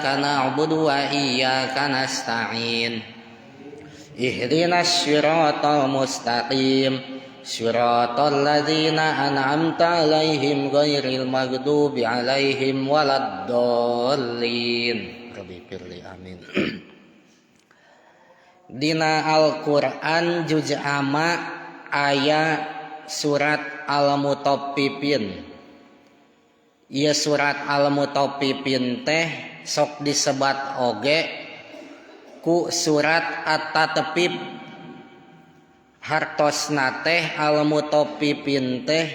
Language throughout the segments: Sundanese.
Iyyaka na'budu wa iyyaka nasta'in. Ihdinas siratal mustaqim. Siratal ladzina an'amta 'alaihim ghairil maghdubi 'alaihim waladdallin. Rabbi firli, amin. Dina Al-Qur'an juz amma aya surat Al-Mutaffifin. Ieu surat Al-Mutaffifin teh sok disebat oge ku surat At-Tatfif. Hartosna teh Al-Mutaffifin teh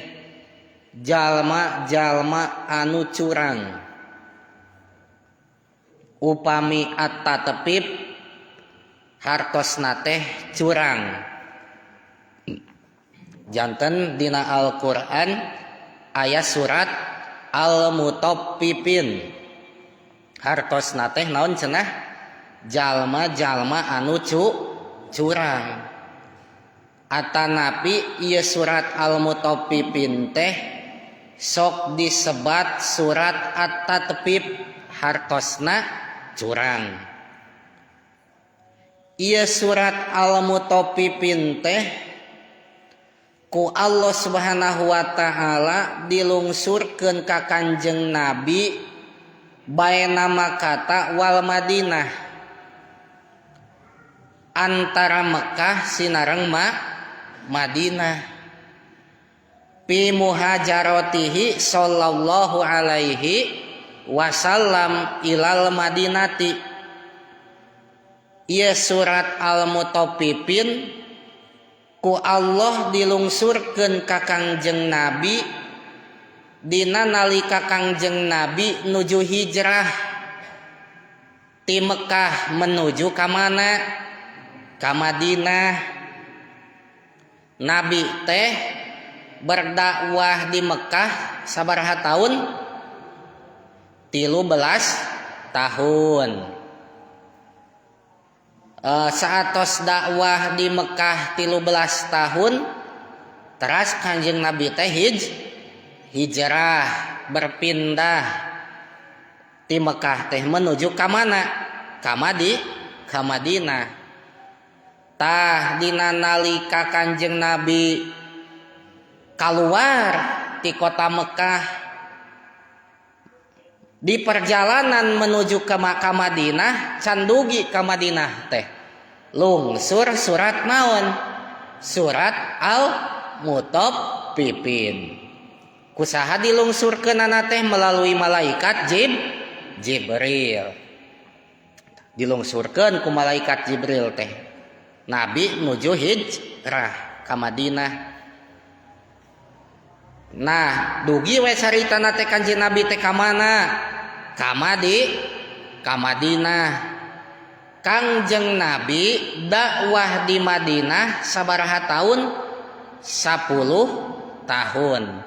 jalma-jalma anu curang. Upami At-Tatfif hartosna teh curang. Janten dina Al-Qur'an aya surat Al-Mutaffifin. Hartosna teh naon cenah? Jalma-jalma anu curang. Atanapi ieu surat Al-Mutaffifin teh sok disebat surat At-Tatfif, hartosna curang. Ieu surat Al-Mutaffifin teh ku Allah Subhanahu wa taala dilungsurkeun ka Kanjeng Nabi baina Makkah wal Madinah, antara Mekah sinareng Madinah, fi muhajaratihi sallallahu alaihi wasallam ilal madinati. Ieu surat Al-Mutaffifin ku Allah dilungsurkeun ka Kangjeng Nabi dina nalika Kangjeng Nabi nuju hijrah ti Mekah menuju ka mana? Ka Madinah. Nabi teh berdakwah di Mekah sabaraha tahun? 13 tahun. Saatos dakwah di Mekah 13 tahun, teras Kanjeng Nabi teh hijrah, berpindah di Mekah teh menuju ka mana? Ka Madinah. Tah, dina nalika Kanjeng Nabi keluar di kota Mekah, di perjalanan menuju ke Makkah Madinah, can dugi ke Madinah teh lungsur surat naon? Surat Al Mutaffifin. Ku saha dilungsurkeunana teh? Melalui malaikat Jibril. Dilungsurkeun ku malaikat Jibril teh, Nabi nuju hijrah ka Madinah. Nah, dugi we caritana teh, Kanjeng Nabi teh ka mana? Ka Madinah. Kangjeng Nabi dakwah di Madinah sabaraha tahun? 10 tahun.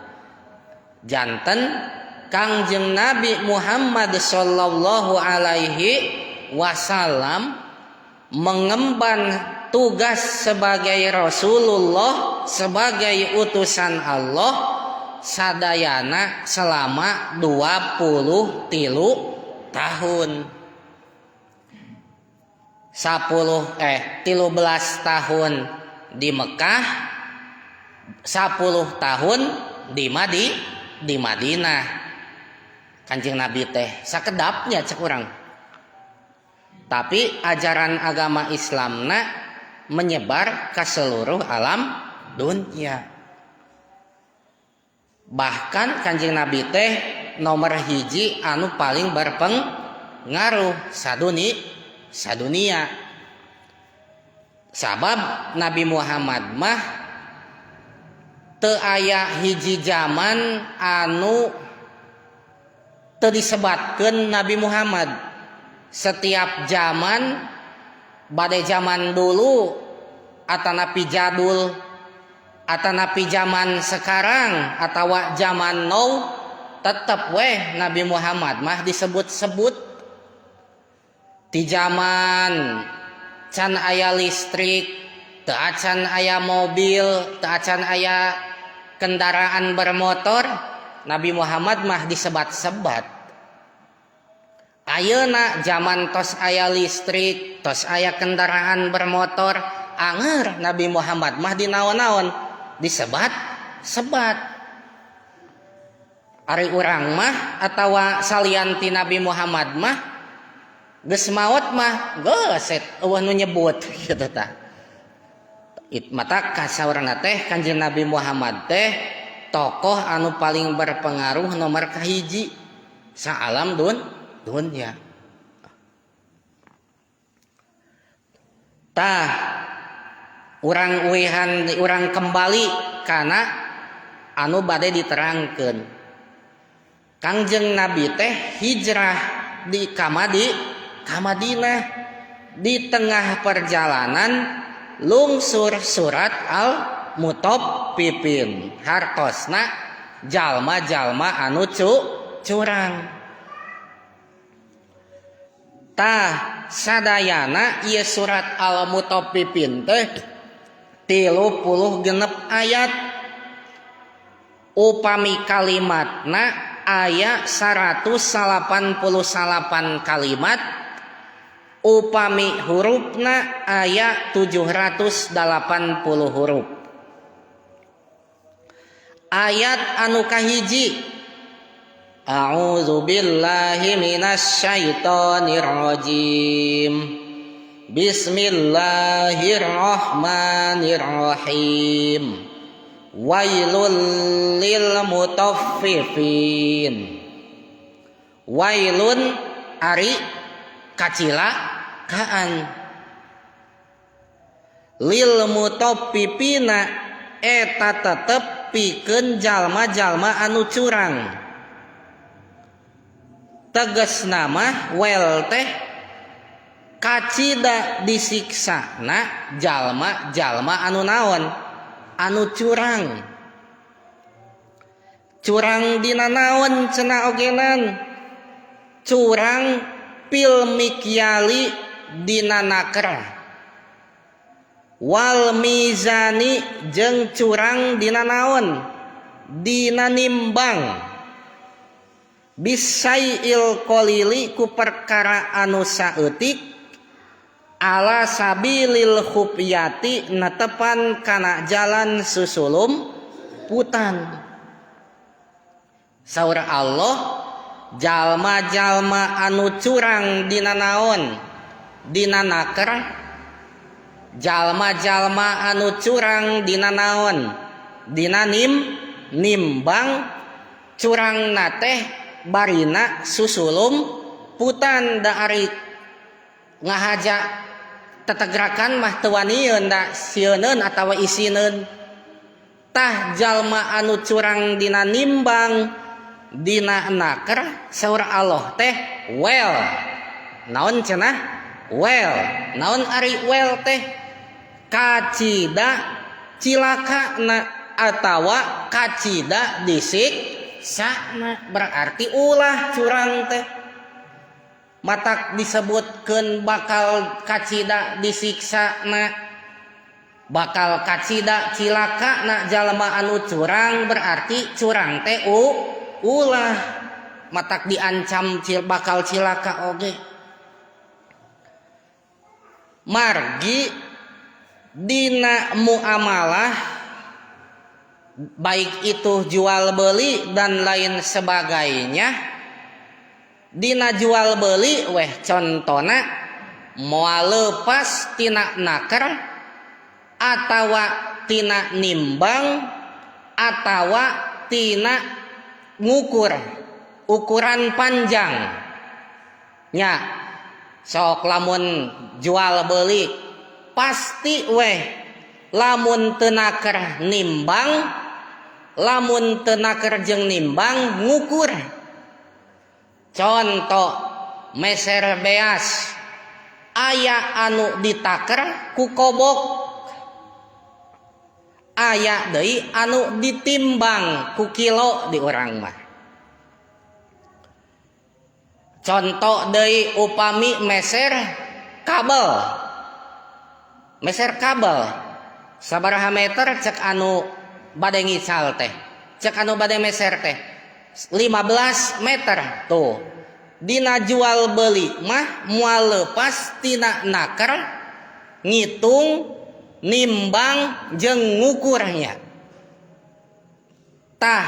Janten Kangjeng Nabi Muhammad sallallahu alaihi wasallam mengemban tugas sebagai Rasulullah, sebagai utusan Allah sadayana selama 23 tahun. 10 eh 13 tahun di Mekah, 10 tahun di Madinah. Kanjeng Nabi teh sakedapnya cek urang. Tapi ajaran agama Islamna menyebar ke seluruh alam dunia. Bahkan Kanjeng Nabi teh nomor hiji anu paling berpengaruh sadunia. Sabab Nabi Muhammad mah teu aya hiji zaman anu teu disebatkeun Nabi Muhammad. Setiap zaman, bade zaman dulu atanapi jadul atanapi zaman sekarang atau zaman now, tetep weh Nabi Muhammad mah disebut-sebut. Di zaman can aya listrik, teu acan aya mobil, teu acan aya kendaraan bermotor, Nabi Muhammad mah disebat-sebat. Ayeuna zaman tos aya listrik, tos aya kendaraan bermotor, anger Nabi Muhammad mah dinaon-naon disebat sebat. Ari urang mah atawa salian ti Nabi Muhammad mah geus maot mah geus eueuh nu nyebut kitu tah. Mata kasaurna teh Kanjeng Nabi Muhammad teh tokoh anu paling berpengaruh nomor kahiji saalam dunya. Tah urang uihan urang kembali kana anu bade diterangkeun. Kangjeng Nabi teh hijrah di ka Madinah. Di tengah perjalanan lungsur surat Al-Mutaffifin hartosna jalma-jalma anu curang. Tah sadayana ieu surat Al-Mutaffifin teh 36 ayat. Upami kalimatna aya 189 kalimat, upami hurufna aya 780 huruf. Ayat anu kahiji, A'udzu billahi minasyaitonir rajim. Bismillahirrahmanirrahim. Wailul lil mutaffifin. Wailun ari kacilakaan. Lil mutaffifina eta tetep pikeun jalma-jalma anu curang. Tegasna mah wel teh kacida disiksana jalma-jalma anu naon? Anu curang. Curang dina naon cenah ogenan? Curang fil mikyali dina naker. Wal mizani jeung curang dina naon? Dina nimbang. Bisaiil qalili ku perkara anu saeutik ala sabilil khufyati netepan kana jalan susulum putan. Saur Allah jalma-jalma anu curang dina naon? Dina naker. Jalma-jalma anu curang dina naon? Dina nimbang. Curang na teh barina susulum putan da ari ngahaja tetegrakan mah teu wanieun da sieuneun atawa isineun. Tah jalma anu curang dina nimbang dina naker saur Allah teh wel. Naon cenah? Wel. Naon ari wel teh? Kacida cilakana atawa kacida disiksana, berarti ulah curang teh. Matak disebutkeun bakal kacida disiksana, bakal kacida cilakana jalma anu curang, berarti curang teh ulah. Matak diancam bakal cilaka oge. Margi dina muamalah baik itu jual beli dan lain sebagainya, dina jual beli weh contona moal lepas tina naker atawa tina nimbang atawa tina ngukur ukuran panjang nya. Sok lamun jual beli pasti weh lamun teu naker nimbang, lamun teu naker jeung nimbang ngukur. Contoh meser beas aya anu ditaker ku kobok, aya deui anu ditimbang ku kilo di urang mah. Contoh deui upami meser kabel, meser kabel sabaraha meter cek anu bade ngical teh, cek anu bade meser teh 15 meter tuh. Dina jual beli mah moal lepas tina naker ngitung nimbang jeung ngukurnya. Tah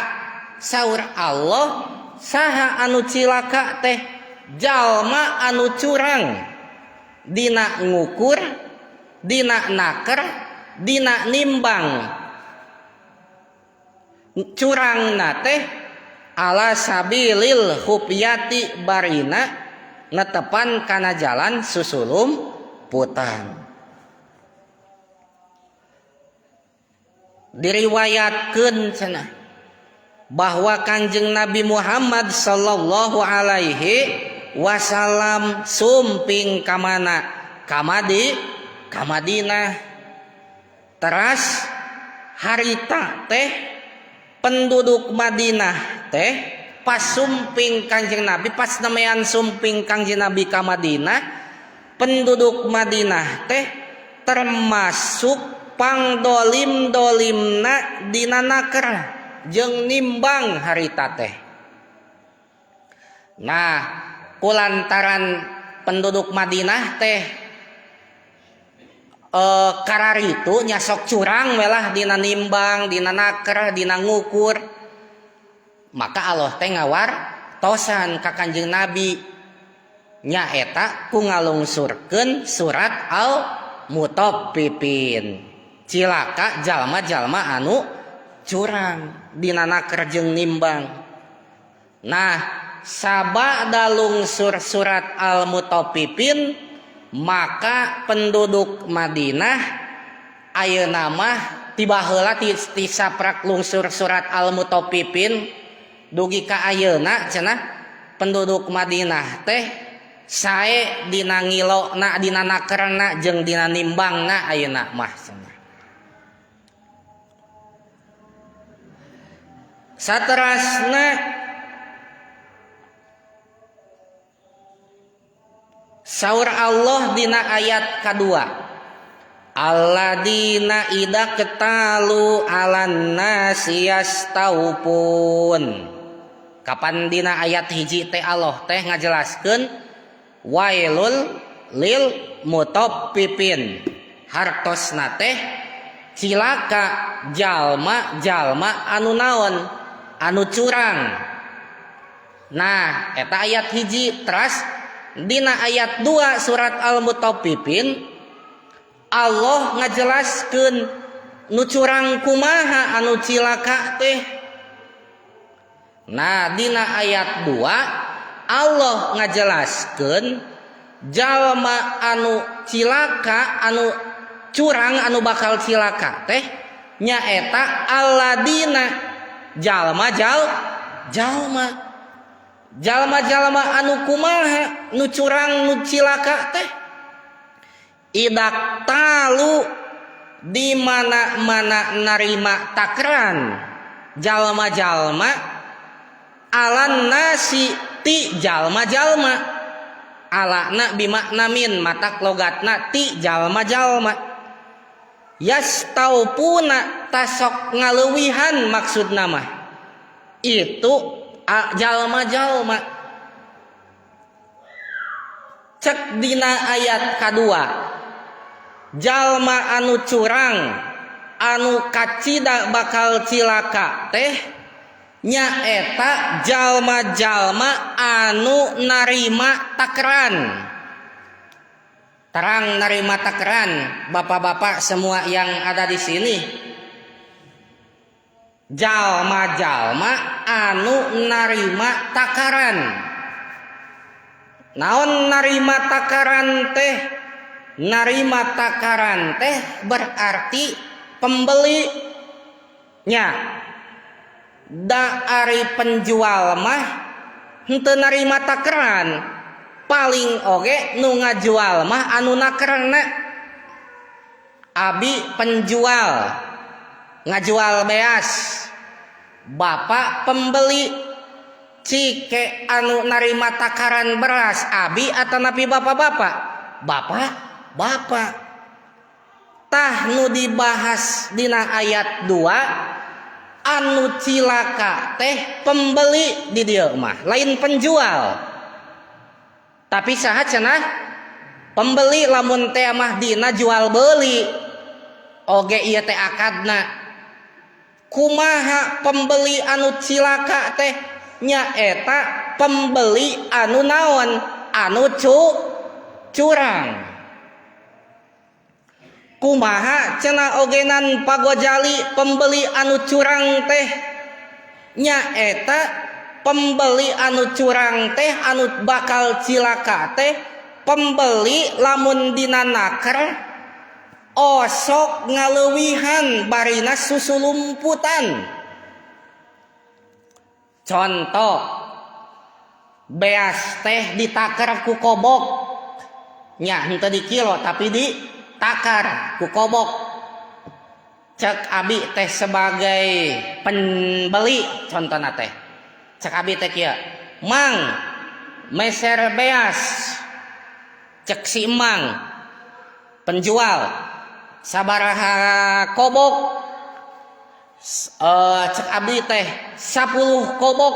saur Allah saha anu cilaka teh jalma anu curang dina ngukur dina naker dina nimbang. Curangna teh ala sabilil khufyati barina netepan kana jalan susulum putang. Diriwayatkeun cenah bahwa Kanjeng Nabi Muhammad sallallahu alaihi wasallam sumping ka mana? Ka ka Madinah. Teras harita teh penduduk Madinah teh pas sumping Kanjeng Nabi, pas nemean sumping Kanjeng Nabi ka Madinah, penduduk Madinah teh termasuk pangdolim-dolimna dina naker jeung nimbang harita teh. Nah, kulantaran penduduk Madinah teh kararitu nyasok curang welah dina nimbang, dina naker, dina ngukur. Maka Allah teh ngawar tosan ka Kanjeng Nabi nyaeta ku ngalungsurkeun surat Al-Mutaffifin. Cilaka jalma-jalma anu curang dina naker jeung nimbang. Nah, sabada lungsur surat Al-Mutaffifin maka penduduk Madinah ayeuna mah tiba heula ti saprak lungsur surat Al-Mutaffifin dugi ka ayeuna cenah penduduk Madinah teh sae dina ngilona dina nakerna jeung dina nimbangna ayeuna mah cenah. Saterasna saur Allah dina ayat kadua, alladina idza ktalu 'alan nasi yastaupun. Kapan dina ayat hiji teh Allah teh ngajelaskeun wailul lil mutaffifin. Hartosna teh cilaka jalma-jalma anu naon, anu curang. Nah, eta ayat hiji. Teras dina ayat 2 surat Al-Mutaffifin Allah ngajelaskeun nu curang kumaha anu cilaka teh. Nah, dina ayat 2 Allah ngajelaskeun jalma anu cilaka, anu curang, anu bakal cilaka teh nyaeta alladina jalma jalma jalma-jalma anu kumaha nu curang nu cilaka teh idak talu di mana-mana narima takran jalma-jalma alan nasi ti jalma-jalma alana bimakna min matak logatna ti jalma-jalma yastaupuna tasok ngaleuwihan maksudna mah itu jalma-jalma. Cek dina ayat kadua jalma anu curang anu kacida bakal cilaka teh nyaeta jalma-jalma anu narima takran. Terang narima takran bapak-bapak semua yang ada di sini. Jalma-jalma anu narima takaran. Naon narima takaran teh? Narima takaran teh berarti pembeli nya. Da ari penjual mah henteu narima takaran. Paling oge nu ngajual mah anu nakerna. Abi penjual ngajual beas, bapak pembeli. Cike anu narima takaran beras abi atau napi bapak-bapak? Bapak, bapak. Tah nu dibahas dina ayat 2 anu cilaka teh pembeli di dieu mah, lain penjual. Tapi saha cenah pembeli lamun teh mah dina jual beli oge ieu teh akadna. Kumaha pembeli anu cilaka teh nyaeta pembeli anu naon anu curang. Kumaha cenah ogenan Pagojali pembeli anu curang teh nyaeta pembeli anu curang teh anu bakal cilaka teh pembeli lamun dina naker osok ngaleuwihan barina susulumputan. Contoh beas teh ditakar ku kobok nya henteu di kilo tapi ditakar ku kobok. Cek abi teh sebagai pembeli contohna teh cek abi teh kieu, mang meser beas cek si emang penjual sabaraha kobok, cek abdi teh 10 kobok.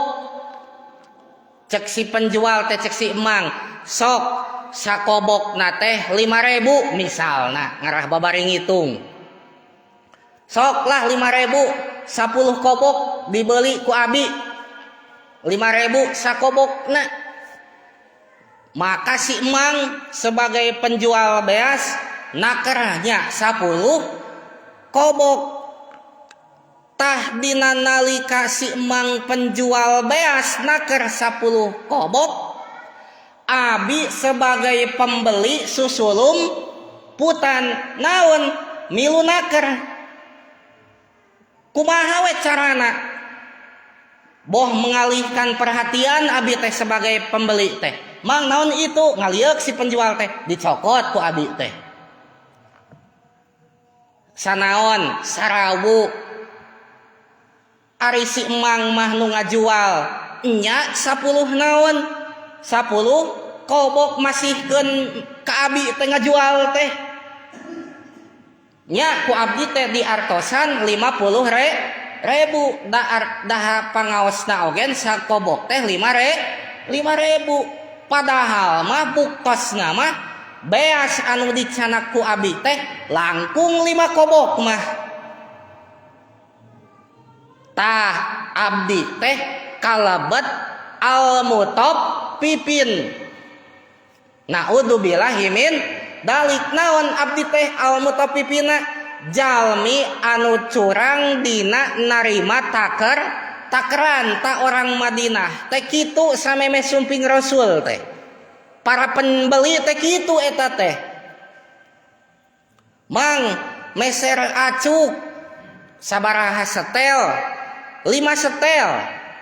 Cek si penjual teh cek si emang sok sakobok na teh 5.000 misalna ngarah babari ngitung sok lah 5.000 10 kobok dibeli ku abi 5.000 sakobokna. Maka si emang sebagai penjual beas nakernya 10 kobok. Tah dina nalika si emang penjual beas naker 10 kobok, abi sebagai pembeli susulum putan naon milu naker. Kumaha we carana boh mengalihkan perhatian abi teh sebagai pembeli teh. Mang naon itu ngalieuk si penjual teh dicokot ku abi teh. Sanaon sarawu ari si emang mah nu ngajual nya 10 naon 10 kobok masihkeun ka abi teh ngajual teh nya ku abdi teh diartosan 50 ribu daha pangaosna ogen sakobok teh 5.000. Padahal mah buktosna mah beas anu dicanak ku abi teh langkung 5 kobok mah. Tah abdi teh kalebet al-mutaffifin. Naudzubillahi min dalik. Naon abdi teh al-mutaffifina? Jalmi anu curang dina narima taker takeran. Ta orang Madinah teh kitu sameme sumping Rasul teh. Para pembeli teh kitu eta teh. Mang meser acuk sabaraha setel 5 setel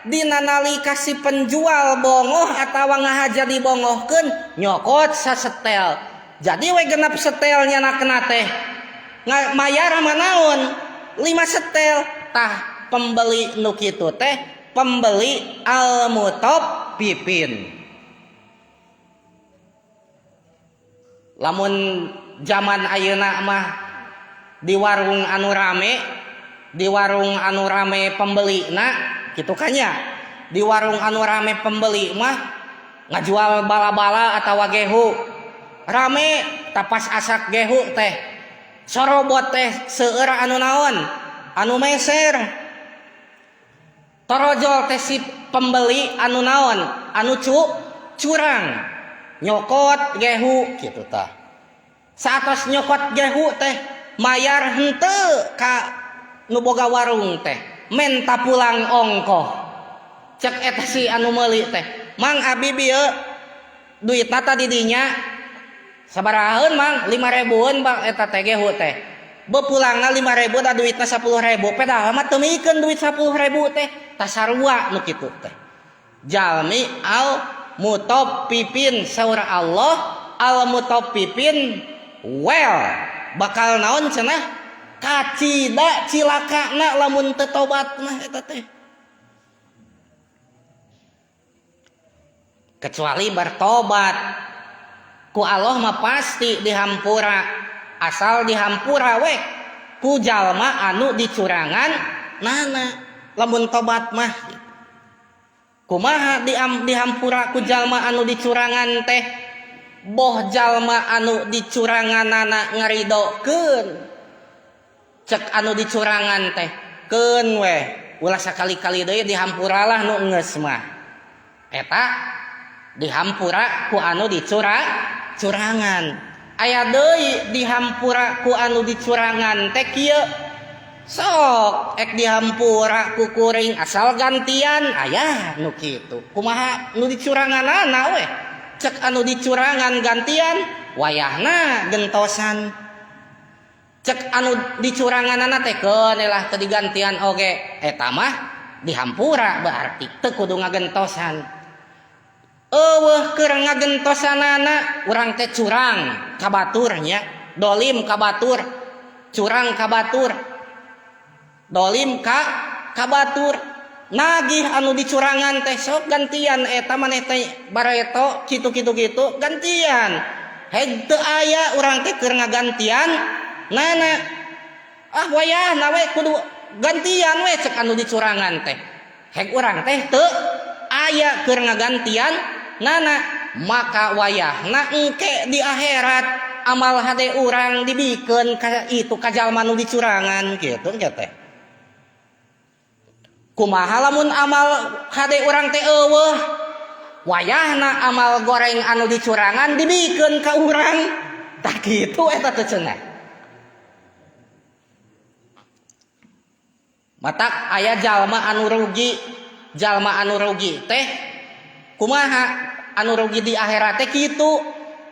dina nalika si penjual bongoh atawa ngahaja dibongohkeun nyokot sasetel. Jadi we genap setelnya nakena teh mayar mah naon 5 setel. Tah pembeli nu kitu teh pembeli al-mutaffifin. Lamun zaman ayeuna mah di warung anu rame, di warung anu rame pembelina kitu kan nya. Di warung anu rame pembeli mah ngajual bala-bala atawa gehu rame tapas asak gehu teh sorobot teh seueur anu naon anu meser torojol teh si pembeli anu naon anu curang nyokot gehu kitu tah. Saatos nyokot gehu teh mayar henteu ka nu boga warung teh menta pulang ongkoh. Cek eta si anu meuli teh, mang abi bieu duitna tadi dinya sabarahaeun mang 5.000-eun bang eta teh gehu teh. Bepulangna 5.000 da duitna 10.000. Padahal mah teu mikeun duit 10.000 teh tasarua nu kitu teh. Jalmi al mutaffifin saur Allah al mutaffifin well bakal naon cenah kacida cilakana lamun teu tobat mah eta teh. Kecuali bertobat ku Allah mah pasti dihampura, asal dihampura we ku jalma anu dicurangan nana lamun tobat mah. Kumaha dihampura ku jalma anu dicurangan teh? Boh jalma anu dicuranganana ngaridokeun cek anu dicurangan teh keun weh ulah sakali-kali deui dihampuralah nu geus mah eta dihampura ku anu curangan. Aya deui dihampura ku anu dicurangan teh kieu sok ek dihampura ku kuring asal gantian aya nu kitu kumaha nu dicuranganana weh cek anu dicurangan gantian wayahna gentosan cek anu dicuranganana teh keun lah teu digantian oge eta mah dihampura berarti teu kudu ngagentosan. Eueuh keur ngagentosanana urang teh curang ka batur nya, dolim ka batur, curang ka batur, dolim ka batur, nagih anu dicurangan teh sok gantian eta maneh teh bareto kitu kitu kitu gantian heg teu aya urang teh keur ngagantian nana ah wayahna we kudu gantian we cek anu dicurangan teh heg urang teh teu aya keur ngagantian nana maka wayahna engke di akhirat amal hade urang dibikeun ka itu ka jalma nu dicurangan kitu engke teh. Kumaha lamun amal hade urang teh eueuh wayahna amal goreng anu dicurangan dibikeun ka urang tah kitu eta teh cenah. Matak aya jalma anu rugi, jalma anu rugi teh kumaha anu rugi di akhirat teh kitu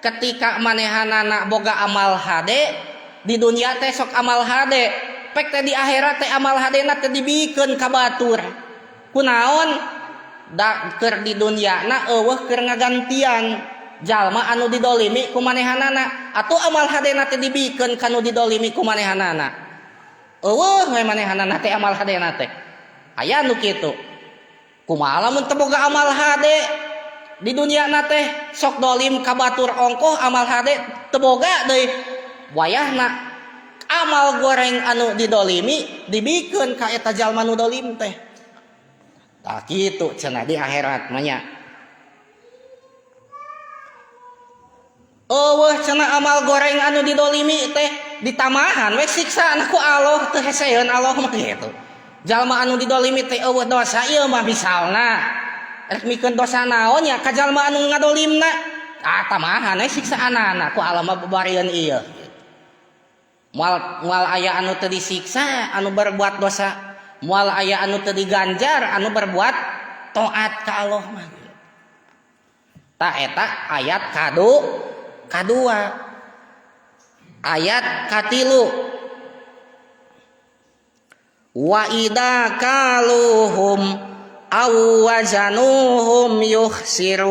ketika manehanana boga amal hade di dunia teh sok amal hade pek teh di akhirat teh amal hadena teh dibikeun ka batur kunaon da keur di dunyana eueuh keur ngagantian jalma anu didolimi ku manehanana atuh amal hadena teh dibikeun ka nu didolimi ku manehanana eueuh we manehanana teh amal hadena teh aya nu kitu. Kumaha lamun teu boga amal hade di dunia na teh sok dolim ka batur ongkoh amal hade teu boga deui wayahna amal goreng anu didolimi dibikeun ka eta jalma nu dolim teh tah kitu cenah di akhirat mah nya. Eueuh cenah amal goreng anu didolimi teh ditamahan we siksaan ku Allah teu heseun Allah mah kitu. Jalma anu didolimi teh eueuh dosa ieu mah misalna rek mikeun dosa naon nya ka jalma anu ngadolimna ah tamahan we siksaanana ku Allah mah babarieun ieu. Moal aya anu teu disiksa anu berbuat dosa, moal aya anu teu diganjar anu berbuat taat ka Allah mah. Ta eta ayat kadua. Ayat katilu wa idza kaluhum aw wazanuhum yukhsirun.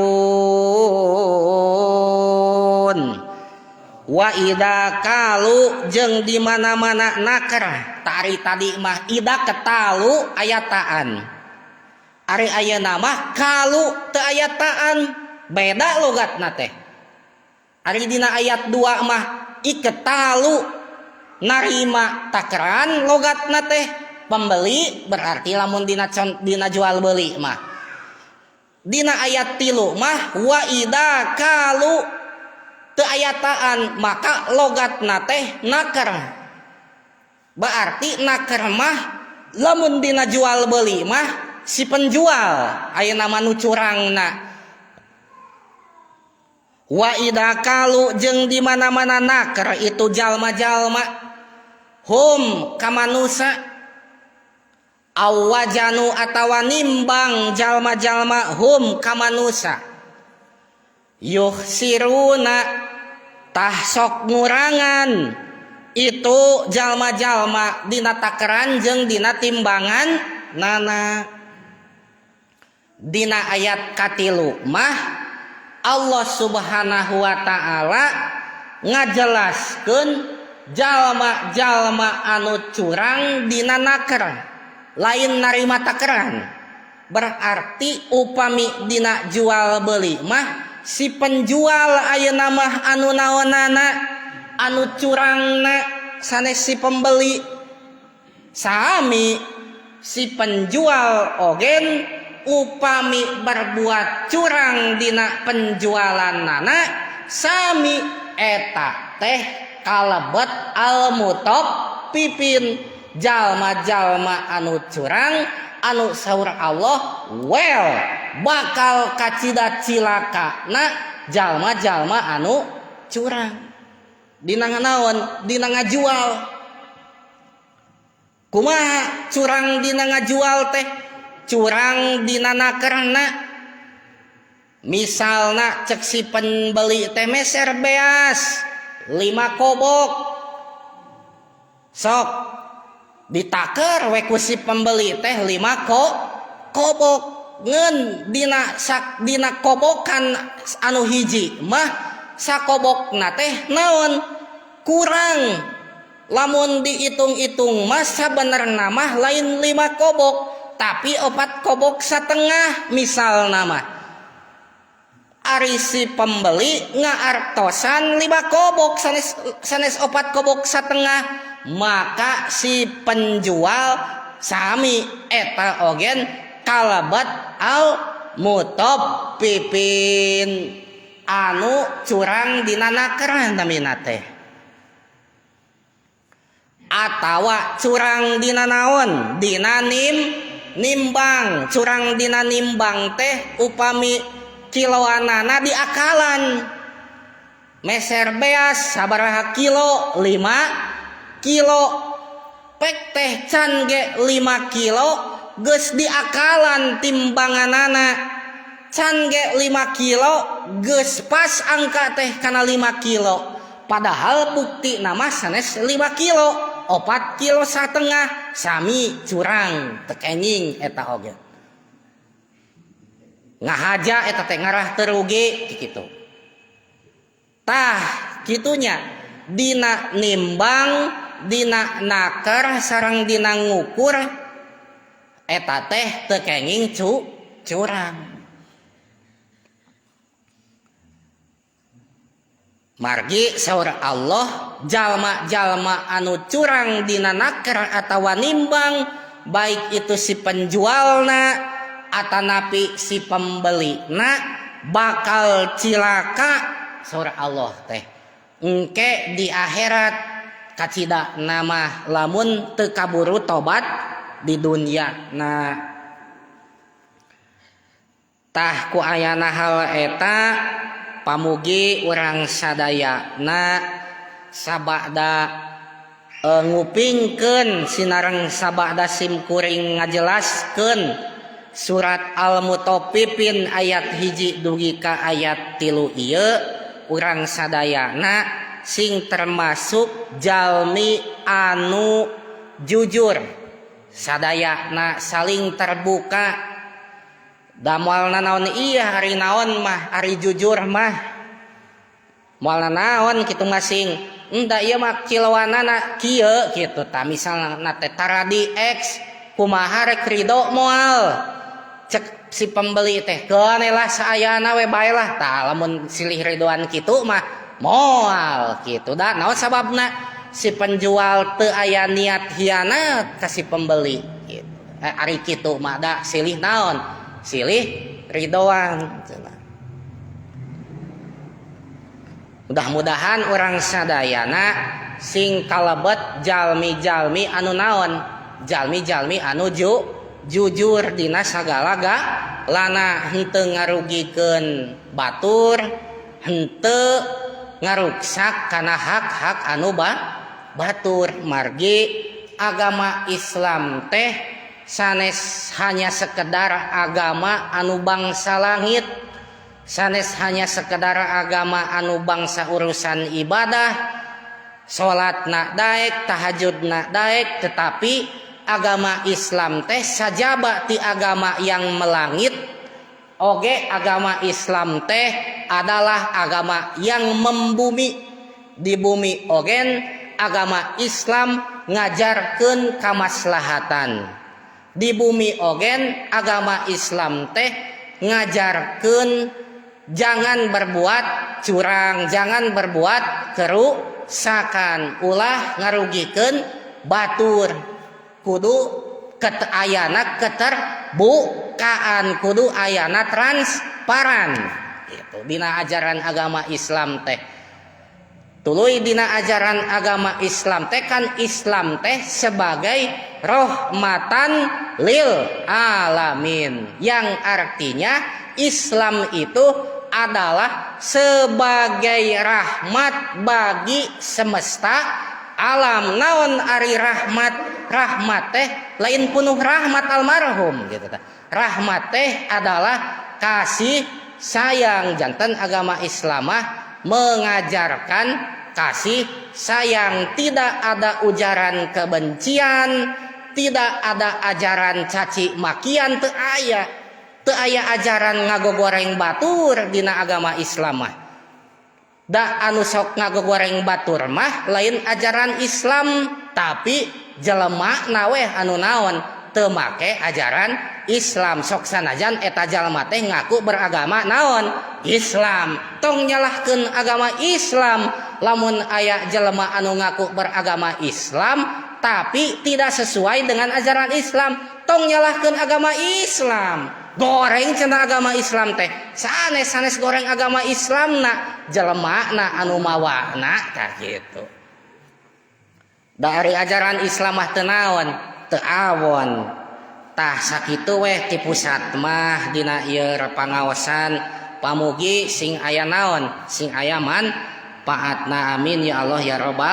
Wa idza kalu jeung di mana-mana naker tari tadi mah ida ketalu ayataan ari ayeuna mah kalu teu ayataan beda logatna teh. Ari dina ayat 2 mah iketalu narima takeran logatna teh pembeli berarti lamun dina jual beli mah. Dina ayat 3 mah wa idza kalu teu ayataan maka logatna teh naker. Berarti naker mah lamun dina jual beli mah si penjual ayeuna mah nu curangna. Wa idza kalu jeung di mana-mana naker itu jalma-jalma hum ka manusa awajanu atawa nimbang jalma-jalma hum ka manusa yukhsiruna tah sok ngurangan itu jalma-jalma dina takeran jeung dina timbangan nana. Dina ayat katilu mah Allah Subhanahu wa ta'ala ngajelaskeun jalma-jalma anu curang dina naker lain narima takeran. Berarti upami dina jual beli mah si penjual ayeuna mah anu naonana anu curangna sanes si pembeli. Sami si penjual ogen upami berbuat curang dina penjualan nana sami eta teh kalebet al mutaffifin jalma-jalma anu curang anu saur Allah well bakal kacida cilakana jalma-jalma anu curang dina naon dina ngajual kumaha curang dina ngajual teh curang dina nakerna misalna cek si pembeli teh meser beas 5 kobok sok ditaker we ku si pembeli teh 5 kobok ngeun dina sak dina kobokan anu hiji mah sakobokna teh naon kurang lamun dihitung-hitung mah sabenerna mah lain 5 kobok tapi 4 kobok setengah misalna mah ari si pembeli ngaartosan 5 kobok sanes sanes 4 kobok setengah maka si penjual sami eta ogen kalabat al mutaffifin anu curang dina nakeran namina teh atawa curang dina naon dina nimbang curang dina nimbang teh upami kiloanana diakalan meser beas sabaraha kilo 5 kilo pek teh can ge 5 kilo geus diakalan timbanganana can ge 5 kilo geus pas angka teh kana 5 kilo padahal bukti nama sanes 5 kilo 4 kilo setengah sami curang teu kenging eta oge ngahaja eta teh ngarah teu rugi kitu tah kitunya dina nimbang dina naker sareng dina ngukur eta teh teu kenging curang margi saur Allah jalma-jalma anu curang dina naker atawa nimbang baik itu si penjualna atanapi si pembelina bakal cilaka saur Allah teh engke di akhirat kacida nama lamun teu kaburu tobat di dunia. Nah tah ku ayana hal eta pamugi urang sadayana sabada ngupingkeun sinareng sabada simkuring ngajelaskeun surat Al-Mutaffifin ayat 1 dugi ka ayat 3 ieu urang sadayana sing termasuk jalmi anu jujur sadayana saling terbuka da moal naon iya ari naon mah ari jujur mah moal naon kitu masing enda ieu mah kiloanana kieu kitu tah misalna teh taradi X kumaha rek ridho moal cek si pembeli teh keun lah saayana we bae lah tah lamun silih ridoan kitu mah moal kitu da naon sababna si penjual teu aya niat hianat ka si pembeli kitu ari kitu mah da silih naon silih ridoan. Mudah-mudahan urang sadayana sing kalebet jalmi-jalmi anu naon jalmi-jalmi anu jujur dina sagala lana henteu ngarugikeun batur henteu ngaruksak kana hak-hak anu batur margi agama Islam teh sanes hanya sekedar agama anu bangsa langit sanes hanya sekedar agama anu bangsa urusan ibadah salat na daek tahajud na daek tetapi agama Islam teh sajaba ti agama yang melangit oge agama Islam teh adalah agama yang membumi di bumi ogen agama Islam ngajarkeun kamaslahatan di bumi ogen agama Islam teh ngajarkeun jangan berbuat curang jangan berbuat kerusakan ulah ngarugikeun batur kudu ayana keterbukaan kudu ayana transparan. Gitu dina ajaran agama Islam teh. Tuluy dina ajaran agama Islam teh kan Islam teh sebagai rahmatan lil alamin, yang artinya Islam itu adalah sebagai rahmat bagi semesta alam. Naon ari rahmat? Rahmat teh lain penuh rahmat almarhum gitu teh. Rahmat teh adalah kasih sayang. Janten agama Islam mah mengajarkan kasih sayang, tidak ada ujaran kebencian, tidak ada ajaran caci makian, teu aya. Teu aya ajaran ngagogoreng batur dina agama Islam mah. Da anu sok ngagogoreng batur mah lain ajaran Islam, tapi jelema na weh anu naon, teu make ajaran Islam. Sok sanajan eta jalma teh ngaku beragama naon, Islam. Tong nyalahkeun agama Islam lamun aya jelema anu ngaku beragama Islam tapi tidak sesuai dengan ajaran Islam. Tong nyalahkeun agama Islam, "Goreng cenah agama Islam teh." Sanes, sanes goreng agama Islam na, jelema na anu mawana. Tah gitu. Dari ajaran Islam mah teu naon, teu awon. Tah, sakitu weh ti pusat mah dina ieu pangaosan. Pamugi sing aya naon, sing aya manfaatna. Amin ya Allah ya robbal.